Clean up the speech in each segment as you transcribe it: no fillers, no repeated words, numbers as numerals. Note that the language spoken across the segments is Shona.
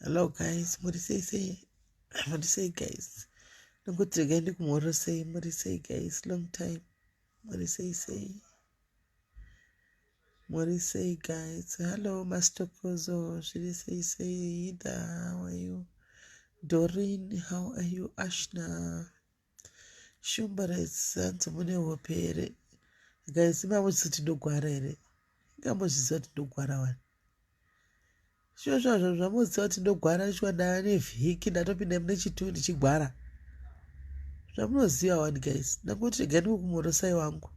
Hello guys, muri sei sei? Muri sei guys? Ndokuti regai ndikumhorosei, muri sei guys? Long time. Muri sei sei? Muri sei guys? Hello Mastokozo, zviri sei sei? Ida, how are you? Doreen, how are you? Ashna. Shumba hanzi mune hope here? Guys, mamuziva kuti ndogwara here? Ingamozviziva kuti ndogwara wani. Shuwa shuwa zvo zvamoziva kuti ndogwara shuwa ndava nevhiki ndatopinda mune chitu ndichigwara. Zvamunoziva wani guys. Ndangoti regai ndikukumhorosai wangu.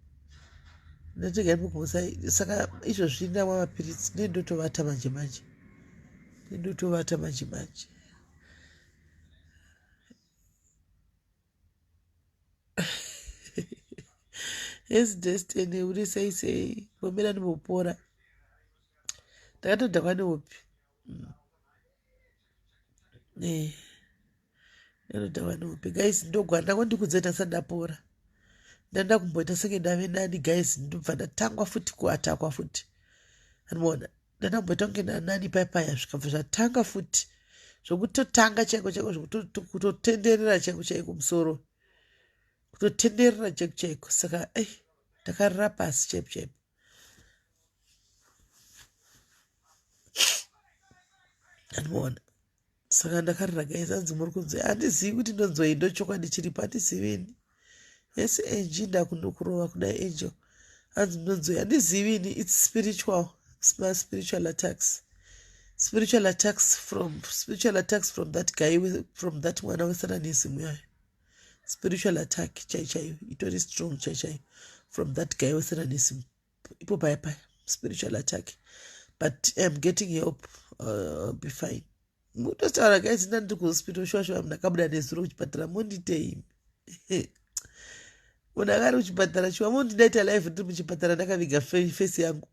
Ndati regai ndikukumhorosai. Saka izvozvi ndamwa mapiritsi nendotovata manje manje. Nendotovata manje manje. Yes Destiny uri sei sei mbomira ndimbopora ndakatodhakwa nehope mm. eh ndakatodhakwa nehope guys ndogwa ndangondikudza ndasati ndapora ndanda kumboita senge ndave nani guys ndobva ndatangwa futi kuatakwa futi andiona Ndakamboita kunge nanani paya paya zvikabva zvatanga futi zvokutotanga chaiko chaiko zvokutotenderera chaiko chaiko musoro kutotenderera chaiko chaiko saka ei ndakarira pasi chaipo chaipo andimoona saka ndakarira guys hanzi muri kunzwei handizivi kuti ndonzwei ndochokwadi chiripo handizivi ini yes angie ndakundokurova kudai angel hanzi ndonzwei handizivi ini its spiritual spiritual attacks spiritual attacks from spiritual attacks from that guy from that mwana wesatanism yayo spiritual attack chai chaiyo itori strong chai chaiyo from that guy wesatanism ipo paya paya spiritual attack but im getting help uh, be fine mutotaura guys nda ndiri kuhospital shuwa shuwa munhu akabuda nezuro kuchipatara monditei munhu akari kuchipatara shuwa mondidaita life ndiri muchipatara ndakaviga face yangu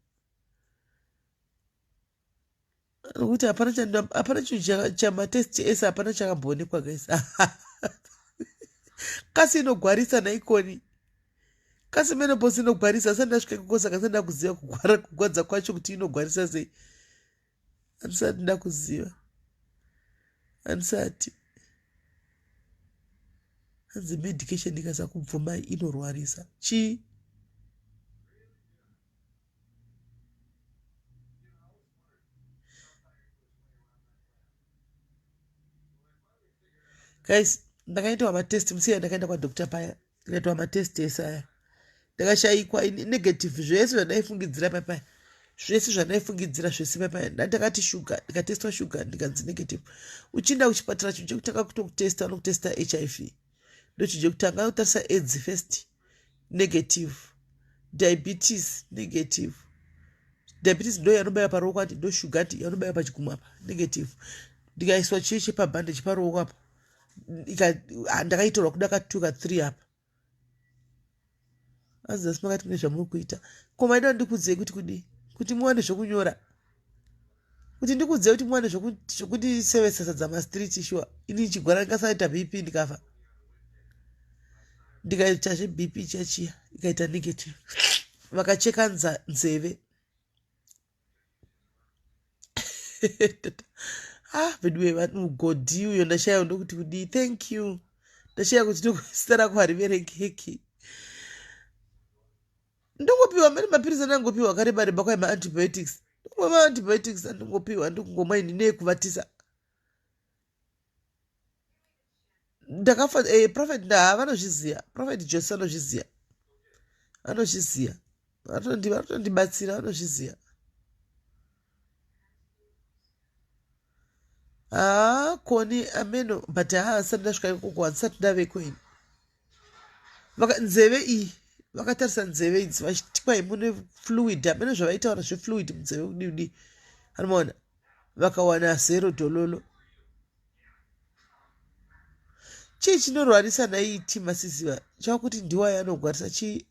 nokuti hapana hapana chinhu chamatest ese hapana chakamboonekwa guys kasi inogwarisa naikoni kasi menopause inogwarisa asati ndasvika ikoko saka asati ndakuziva kugwara kugwadza kwacho kuti inogwarisa sei handisati ndakuziva handisati hanzi medication ikasakubvumai inorwarisa chii Guys, ndakaitwa matest musiya ndakaenda kwadoctor paya ndikaitwa matest ese aya ndakashaikwa negative zvese zvandaifungidzira papaya zvese zvandaifungidzira zvese papaya ndandakati shuga ndikatestwa shuga ndikanzi negative uchienda kuchipatara chinhu chekutanga kutokutesta vanokutesta hiv ndochinhu chekutanga vanotarisa aids first negative diabetes negative diabetes ndo yanobaya paruoko ati ndo shuga ati yanobaya pachigumwe apa negative ndikaiswa chii chepabhande cheparuoko apa ndakaitorwa kuda ka two ka three apa azasi makati mune zvamuri kuita ko maida ndikudzei kuti kudii kuti muwane zvekunyora kuti ndikudzei kuti muwane zvekundisevesa sadza mastreet shuwa ini chigwara ndikasaita bp ndikafa ndikaita zvebp chachiya ikaita negative vakacheka nzeve ah veduwe mugodhi uyo ndashaya ndokuti kudii thank you ndashaya kuti zita rako hariverengeki ndongopiwa mane mapiritsi andangopiwa akareba reba kwai maantibiotics ndongomwa maantibiotics andingopiwa ndikungomwa ini neyekuvatisa ndakafa eh, prophet ndaa vanozviziva prophet jose anozviziva anozviziva vanotondibatsira vanozviziva haa koni ameno but haa asati ndasvika ikoko handisati ndaveko ini nzeve iyi vakatarisa nzeve idzi vachiti kwai mune fluid hameno zvavaitaura zvefluid munzeve kudii kudii anomaona vakawana zero dhololo chii chinorwarisa naiiti masiziva chakuti ndiwayo anogwarisa chii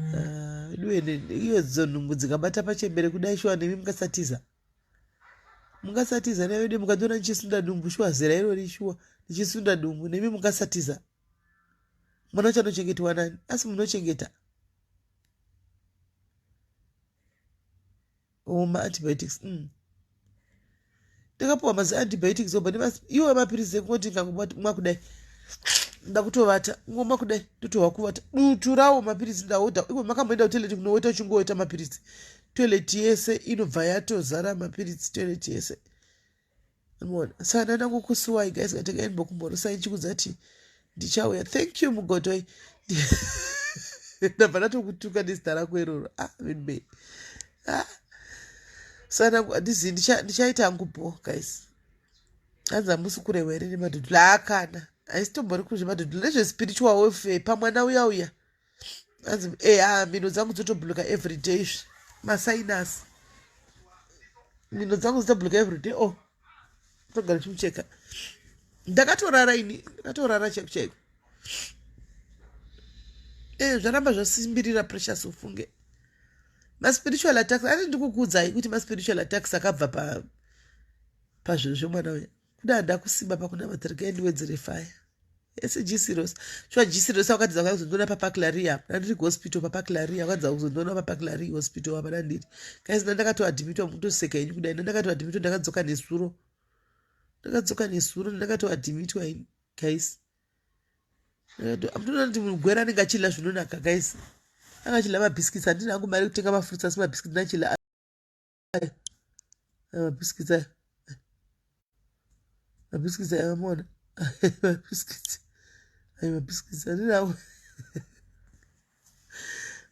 ah, iyo dzo nhumbu dzikabata pachembere kudai shuwa nemi mungasatiza mungasatiza navedu mukandiona ndichisunda dumbu shuwa zera irori shuwa ndichisunda dumbu nemi mungasatiza mwana wacho anochengetwa nani asi munochengeta. O maantibiotics. Ndakapiwa mazi antibiotics obva iwo mapiritsi ekungoti ngangomwa kudai ndakutovata ngomwa kudai ndotohwa kuvata dutu rawo mapiritsi ndaodha iko makamboenda kutoilet kunoweta uchingoweta mapiritsi toilet yese inobva yatozara mapiritsi toilet yese. Mona saka ndandangokusuwai guys katenga ndimbokumborosai ndichikudza kuti ndichauya. Thank you mugodoi. Ndabva ndatokutuka nezita rako iroro. Ah vinbe. Ah. Saka handizivi ndichaita hangu bho guys. Hanzi hamusi kurehwa here nemadhudhula akana. Haisi tombori kuzvemadhudhula nezvespiritual welfare pamwana uya uya. Hanzi eh ah mhino dzangu dzotobloka every day izvi. Masinus. Mhino dzangu dzotobloka every day. Oh. Togara chimucheka. Ndakatorara ini, ndakatorara chaiko chaiko. Eh zvaramba zvasimbirira Precious ufunge. Maspiritual attacks ati ndikukuudzai kuti maspiritual attacks akabva pa pazvinhu zvemwana uya. Kuda handakusimba pakunamata regai ndiwedzere fire. Ese GC Rose. Shuwa GC Rose wakatidza kuya kuzondiona paPaclaria apa. Ndandiri kuhospital paPaclaria wakatidza kuzondiona paPaclaria hospital apa ndandiri. Guys ndandakatoadmitwa mutoseka henyu kudai. Ndandakatoadmitwa ndakadzoka nezuro. Ndakadzoka nezuro ndakatoadmitwa ini guys. Amutoona kuti mugwera anenge achidya zvinonaka guys. Anga achidya mabiscuits handina hangu mari yekutenga mafruits asi mabiscuits ndachidya. Ayo mabiscuits ayo. Mabiscuits ayo maona. Mabiscuits. Ayo mabiscuits handina hangu.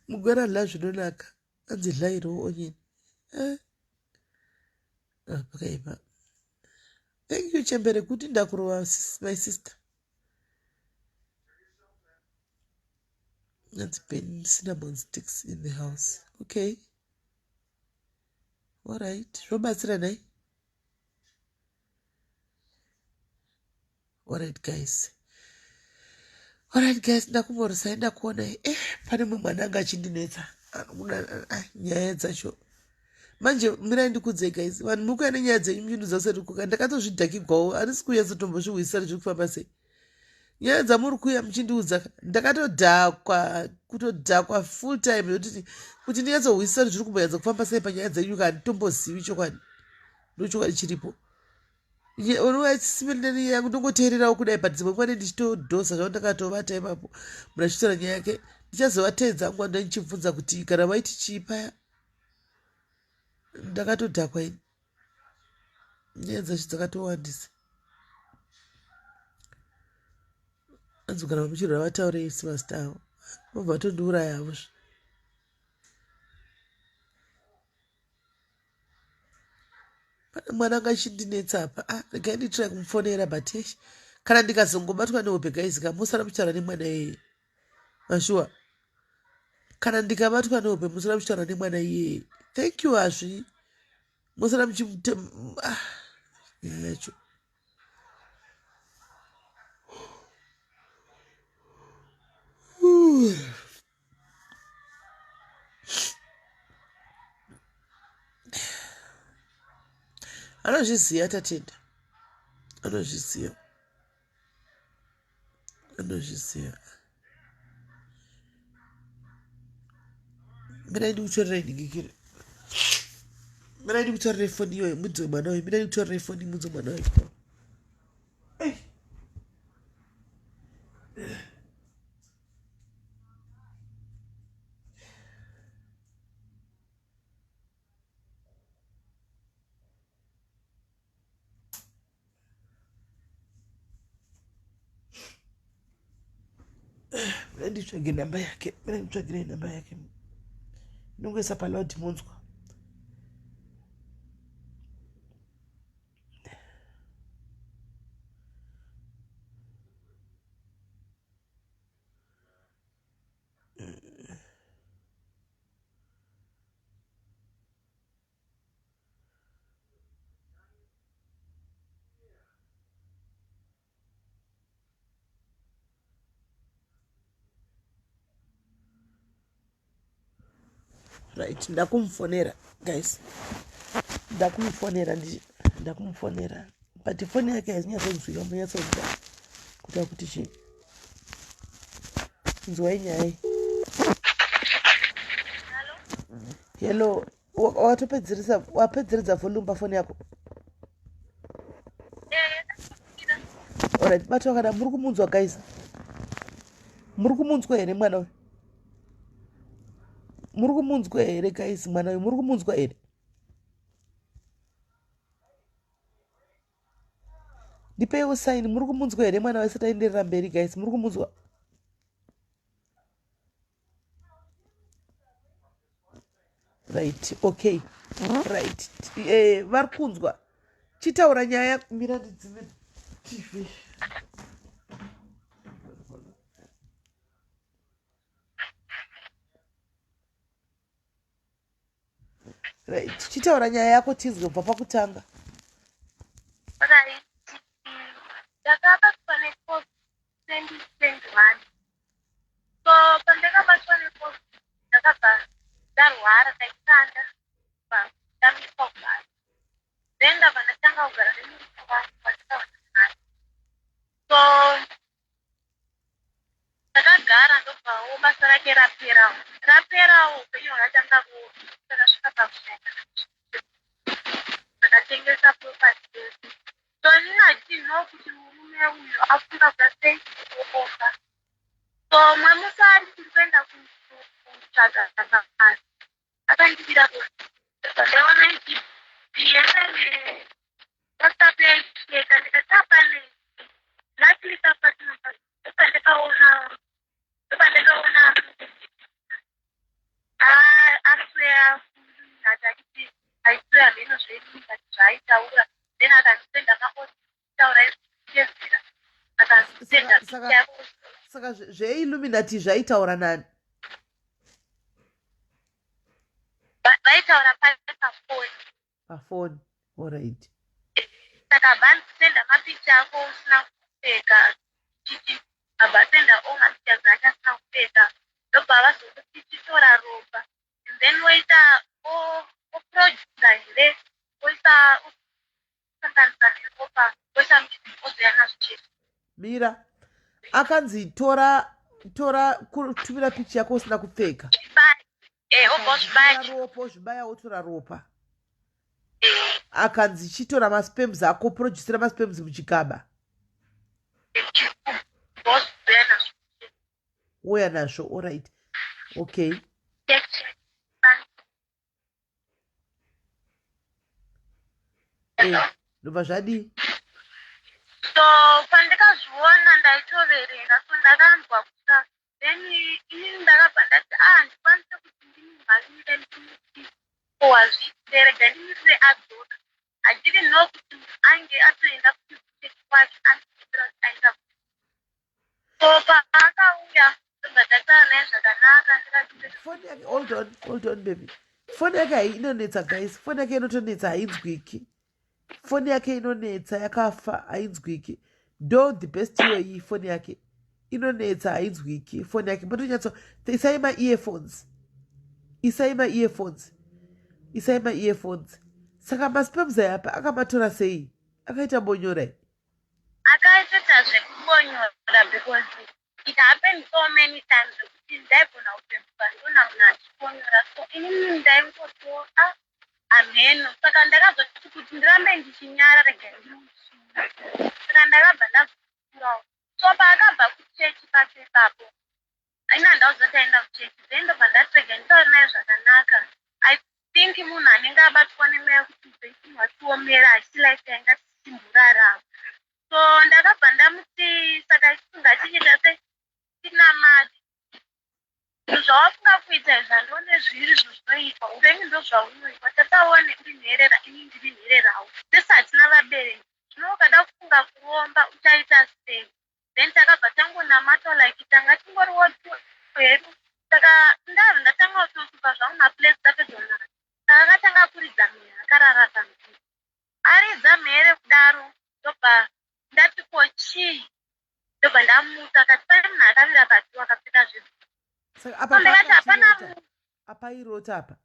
Mugwera adya zvinonaka. Anzi dlairawo onion. Eh. Ah, pakaipa. Thank you chembere kuti ndakurova my sister. That's been cinnamon sticks in the house. Okay. All right. Zvobatsira nhai? All right guys. All right guys, ndakumborisai ndakuonai. Eh, pane mumwe mwana anga achindinetsa. Anokuda ah, nyaya dzacho. Manje mirai ndikudzei guys. Vanhu muri kuuya nenyaya dzenyu muchindiudza serikuka. Ndakatozvidhakigwawo. Handisi kunyatsotombozvihwisisa zviri kufamba sei. Nyaya dzamuri kuuya muchindiudza ndakatodhakwa kutodhakwa full time yekuti kuti ndinyatsohwisisa kuti zviri kumbonyatsa kufamba sei panyaya dzenyu ka handitombozivi chokwadi. Ndochokwadi chiripo. Unovaisimirira yangu ndongoteererawo kudai but dzimwe nguva ndichitodhosa zvavo ndakatovata ipapo munhu achitaura nyaya yake ndichazovateedza hangu vanhu ndichibvunza kuti kana vaiti chii paya ndakatodhakwa ini nyaya dzacho dzakatowandisa anzi kana vamuchirwara vataurei semazita avo vobva vatondiuraya havo zve Pane mwana anga achindinetsa apa. Ah, regai nditry kumufonera but eish. Kana ndikazongobatwa nehope guys ka musara muchitaura nemwana iyeye. Mashuwa. Kana ndikabatwa nehope musara muchitaura nemwana iyeye. Thank you Azvi. Musara muchimute ah, nyaya yacho. Anozviziva Tatenda, anozviziva, anozviziva. Mirai ndikutorerei ndingikire, mirai ndikutorerei foni iyoyo mudze mwana uyu, mirai ndikutorerei foni mudze mwana uyu. Nditsvage namba yake, nditsvagire namba yake, ndinongoisa paloud munzwa. Right, ndakumufonera guys, ndakumufonera, ndakumufonera but foni yake hazinyatsonzwika, munyatsonzwa kuita kuti chii. Nzwai nyaya. Hello. Watopedzeresa wapedzeredza volume pafoni yako. Alright, bata wakada muri kumunzwa guys. Muri kumunzwa here mwana uyu? Muri kumunzwa here guys mwana uyu muri kumunzwa here? Ndipeiwo sign muri kumunzwa here mwana wese taenderera mberi guys muri kumunzwa? Right, okay. Right. Eh, vari kunzwa. Chitaura nyaya mira ndidzime TV. Right, chitaura nyaya yako tinzwe kubva pakutanga. Right. Ndakabatwa neCovid 2021. So pandakabatwa neCovid ndakabva ndarwara ndaishanda ndamiswa kubasa. Then ndabva ndatanga kugara nemurume wangu wandakawana naye. So ndakagara ndobvawo basa rake raperawo. Raperawo upenyu hwakatanga kuoma takasvika pakushaya takatengesa property yedu. So inini I didn't know kuti murume uyu afunga kuda sei kuomba. So mumwe musi ari tiri kuenda kutsvaga mari akandibira ndaona ichibhiyana newhatsapp yaicheka ndikati apane luckily papatinobva ndopandakaona ndopandakaona asweya achiti aisweya mheno zvedu but zvaaitaura then akandisenda maotaura izvitezera akandisenda saka zveilluminati zvaitaura nani vaitaura pafoni pafoni alright saka vandisenda mapicha ako usina kupfeka chiti abva asenda all mapictures ake asina kupfeka ndobva vazokuti chitora ropa and then woita oprodusa here woisa osanganisa neropa woisa muchidimbu ozouya nazvo chete mira akanzi tora tora kutumira picha yako usina kupfeka obva ozvibaya ropa ozvibaya wotora ropa akanzi chitora maspems ako produsira maspems muchigaba ozouya nazvo wouya nazvo alright okay ndobva zvadii so pandikazviona ndaitoverenga so ndakanzwa kutya then inini ndakabva ndati ah handikwanise kuti ndimumhanyire ndimuti wazviitire rega ndimirire adzoka I didn't know kuti ange atoenda kuchechi kwake andiira kuti aenda so paakauya ndobva ndataura naye zvakanaka ndikati foni yake hold on hold on baby foni yake hai inonetsa guys foni yake inotonetsa hainzwiki foni yake inonetsa yakafa hainzwiki ndo the best iyoyi foni yake inonetsa hainzwiki foni yake motonyatso isai maearphones isai maearphones isai maearphones saka maspems aya apa akamatora sei akaita bonyora akaitoita zvekubonyora because it happened so many times zvekuti ndaigona kupepuka ndoona munhu achibonyora so inini ndaingotora hamheno saka ndakazoti kuti ndirambe ndichinyara rega ndimusunga saka ndakabva ndazosurawo so paakabva kuchechi pacho ipapo ini handauzoti aenda kuchechi then ndobva ndati rega nditaure naye zvakanaka I think munhu anenge abatwa nemweya kuti upenyu hwatiomera hachisi life yanga tichimborarama so ndakabva ndamuti saka isusu ngatichiita se tinamate zvinhu zvawafunga kuita izvi handione zviri zvo zvinoitwa upenyu ndo zvaunoitwa tataone uri nherera ini ndiri nhererawo tese hatina vabereki zvino ukada kufunga kuromba uchaita sei then takabva tangonamata like tanga tingoriwo hedu saka ndabva ndatanga kutosuka zvangu maplates tapedza kunamata saka akatanga kuridza mhere akarara pamubhedha aridza mhere kudaro ndobva ndati ko chii ndobva ndamuta akati pane munhu akamira padoor akapfeka zveblue saka apa ndikati hapana munhu apairota apa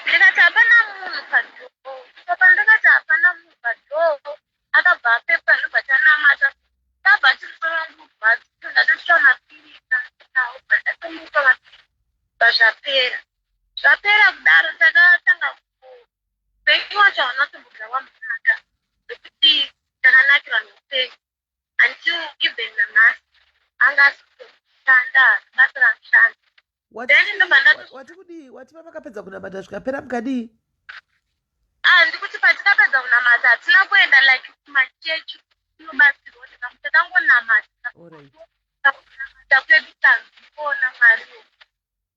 ndikati hapana munhu padoor so pandakati hapana munhu padoor akabva apepa ndobva tanamata tabva timusoro wangu kurwadza ndatotora mapirisi nawo bva ndatomupa mapirisi bva zvapera zvapera kudaro. Anga asikushanda, basa ramushanda. Then ndobva ndato Wati kudii? Wati pamakapedza kunamata zvikapera mukadii? Ah, ndikuti patikapedza kunamata hatina kuenda like kumachechi kunobatsirwa, takangonamata. Kunamata kwedu tanzikuona Mwariwo.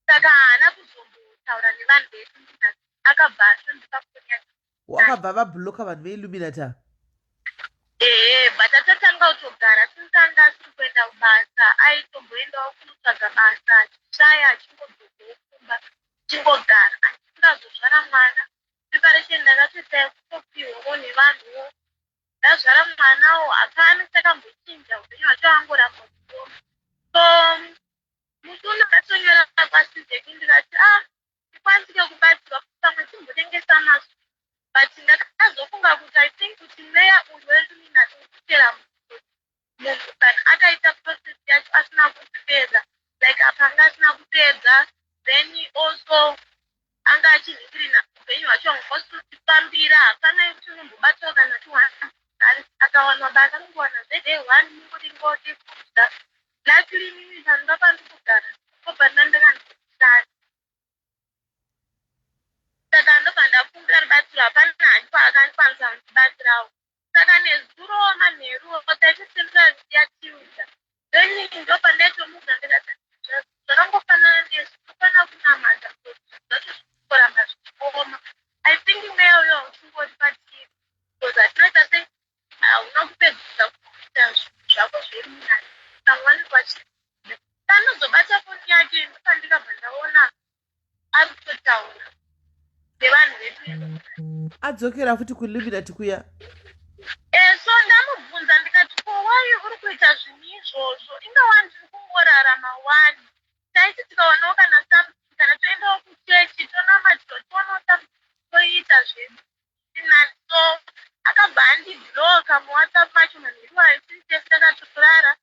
Saka haana kuzombotaura nevanhu veIlluminati, akabva ashandisa foni yake. Wakabva vabhuloka vanhu veIlluminati ava? Ehe, but atatanga kutogara since anga asiri kuenda kubasa, aitomboendawo kunotsvaga basa achishaya, achingodzokawo kumba achingogara. Andingazozvara mwana, preparation ndakatoita yekutopiwawo nevanhuwo. Ndazvara mwanawo, hapana chakambochinja, upenyu hwacho angoramba kuoma. So musi uno ndakatonyora pasi zeki ndikati, ah, ndikwanisike kubatsirwa, pamwe timbotengesa maswi. But ndakazofunga kuti I think kuti mweya uyu weIlluminati urikutera munhu kana akaita process yacho asina kupedza, like apa anga asina kupedza, then also anga achinhingirina, upenyu hwacho hungosifambira. Hapana yekuti unombobatwa kana ti akawanwa basa, anongowana zede one mungoringoti kudya. Luckily inini panoda pandikugara kobva ndandakandisati, saka ndobva ndakumbira rubatsiro, hapana handipo akandikwanisa kundibatsirawo. Saka nezuro manheru taitosendera yaTilda, then ndobva ndaitomudza ndikati zvakangofanana nesu, tofanira kunamata zvacho zvikuramba zvichioma. I think mweya uyo hauchingori patiri because hatinoita sei, hauna kupedzisa kuita zvinhu zvako zvemunani. Pamwe vanenge vachi panozobata foni yake, ndopandikabva ndaona ari kutotaura nevanhu vedu. Adzokera futi kuIlluminati kuya? So ndamubvunza ndikati, ko why uri kuita zvinhu izvozvo? Ingawa ndiri kungorarama wani, taiti tikawanawo kana something, kana toendawo kuchechi tonamatirwa, tionawo something toita zvedu nani. So akabva andibloka muWhatsApp macho manheru ayo. Tiri tese takatorara,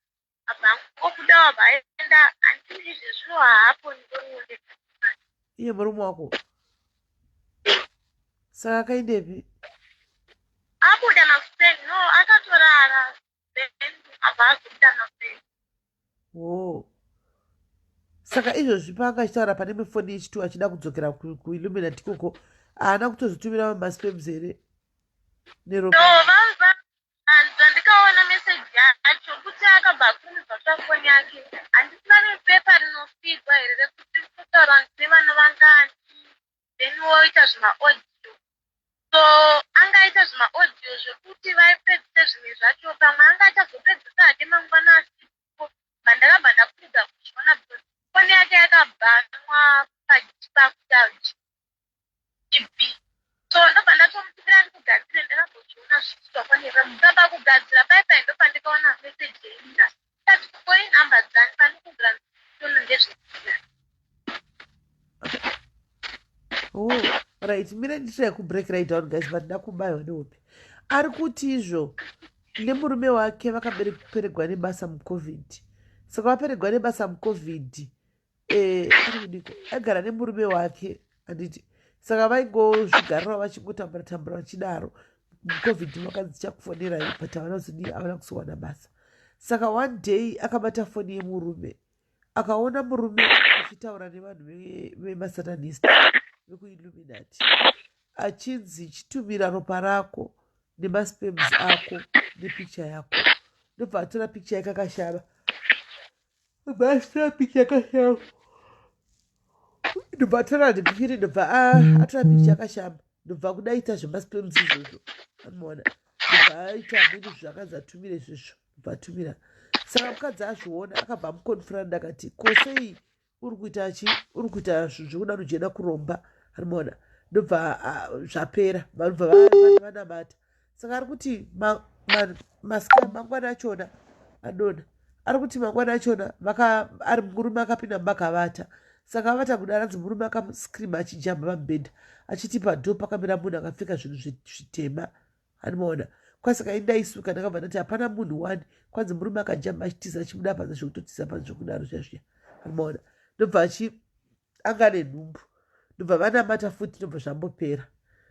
abva angobudawo, abva aenda. Handii izvezviwo haapo ndinooneka. Iye murume wako saka akaendepi? Abuda makuseni, no, akatorara, then abva azobuda makuseni. O, saka izvozvi paanga achitaura pane mifoni yechitu achida kudzokera kuIlluminati ikoko, haana kutozotumira masperms here neropa? No, zvandikaona meseji yacho kuti akabva akurumidza kutora foni yake. Handisi vane pepa rinofigwa here rekuti kutaura ndine vana vangani, then woita zvimaaudio? So angaita zvimaaudio zvekuti vaipedzise zvimwe zvacho, pamwe anga achazopedzisa hake mangwana asipo. Vandakabva ndakurumidza kuzviona because foni yake yakabhanwa pakuta GB, so ndobva ndatomutumira ndikugadzire. Ndakambozviona zvichiitwa kwaneva pakugadzira paipai, ndopandikaona meseji yeina kati, koi nhamba dzani pandikugura tono ndezvekuda. Oh, right, mire nditry kubreak right down, guys, but ndakubayiwa nehope. Ari kuti izvo nemurume wake vakaperegwa nebasa muCovid. Saka vaperegwa nebasa muCovid, ari kudiko? Aigara nemurume wake, handiti? Saka vaingozvigarira vachingotambura tambura vachidaro muCovid. Vakanzi tichakufonerai, but havana kuzodii, havana kuzowana basa. Saka one day akabata foni yemurume, akaona murume achitaura nevanhu vemasatanist vekuIlluminati, achinzi chitumira ropa rako nemasperms ako nepicture yako. Ndobva atora picture yake akashava, ndobva atora picture akashava, ndobva atora ndipiri, ndobva atora picture akashamba, ndobva kudaita zvemasperms izvozvo, anoona, ndobva aita amweni zvakanzi atumire izvozvo, ndobva atumira. Saka mukadzi azviona, akabva amuconfronta akati, ko sei uri kuita chi, uri kuita zvinhu zvekuda nojena kuromba? Anomaona, ndobva zvapera, vanobva vanamata. Saka ari kuti mangwana achona adona, ari kuti mangwana achona ari murume akapinda mubakavata. Saka avata kudaro, anzi murume akascreama achijamba pamubhedha achiti padhoo pakamira munhu akapfeka zvinhu zvitema, anomaona. Kwasaka indaisuka, ndakabva ndati hapana munhu wani. Kwanzi murume akajamba achitiza, achibuda panze zvekutotiza panze zvekudaro zviya zviya, anomaona. Ndobva achi anga ane nhumbu, ndobva vanamata futi, ndobva zvambopera.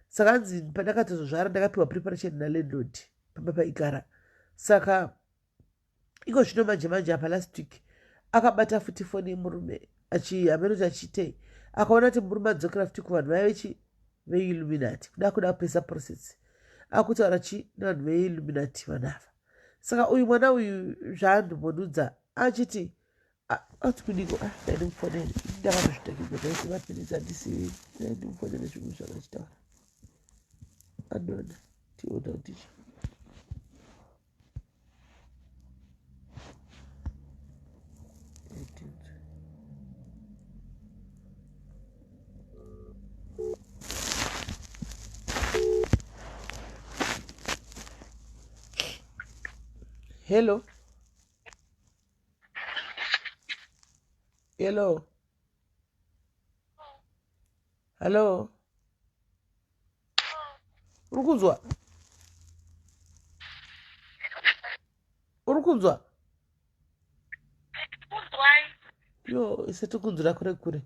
Saka anzi pandakatozozvara ndakapiwa preparation nalandlord pamba paigara. Saka iko zvino manje manje apa last week Akabata futi foni yemurume hameno kuti achiitei. Akaona kuti murume adzokera futi kuvanhu vaive chi veilluminati, kuda kuda kupesa process. Akutaura chi nevanhu veilluminati vanhu ava. Saka uyu mwana uyu zvaandombonudza achiti ati kudiko, ah, dai ndimufonere, ndakatozvitakidza ndaisi mapiritsi handisivi, dai ndimufonere zvimwe zvakachitaura anona tiona kuti Hello. Hello. Hello. Uri kunzwa? Uri kunzwa? Yo, ise tokunzwira kure kure.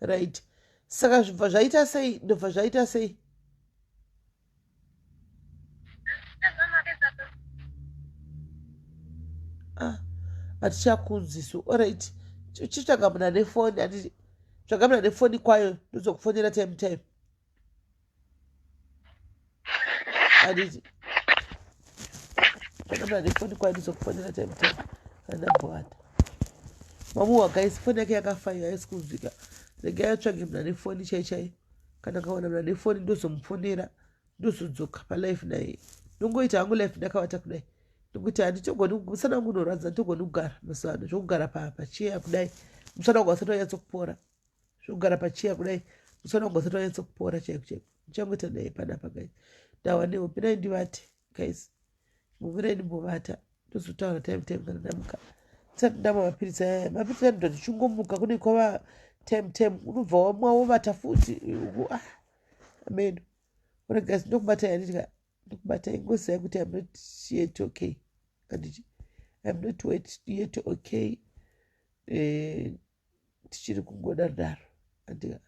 Right. Saka zvibva zvaita sei? Ndobva zvaita sei? Ah, hatichakunzi su. Alright. Chitsvaga munhu ane foni, handiti? Tsvaga munhu ane foni kwayo ndozokufonera time time. Handiti? Tsvaga munhu ane foni kwayo ndozokufonera time time. Kana ndambovata. Mamuwa guys, foni yake yakafa iyo haisi kunzwika. Regai atsvage munhu ane foni chai chai. Kana kawana munhu ane foni ndozomufonera. Ndozodzoka palife naye. Ndongoita hangu life ndakavata kudai. Nekuti handitogoni, musana wangu unorwadza, handitogoni kugara mazuva ano zvokugara pacheya kudai. Musana wangu wasati wanyatsokupora. Zvokugara pacheya kudai, musana wangu wasati wanyatsokupora chaiko chaiko. Ndichangoita naye panapa guys. Ndawa nehope dai ndivate guys. Mumirai ndimbovata ndozotaura time time kana ndamuka. Ndisati ndamwa mapiritsi aya. Mapiritsi aya ndoti chingomuka kune kwava time time unobva wamwa wovata futi. Ah, amen. Ora guys, ndokubatai handiti ndokubatai ngozivai kuti I'm not yet okay. Handiti I'm not yet okay. Tichiri kungodaro daro. Handika.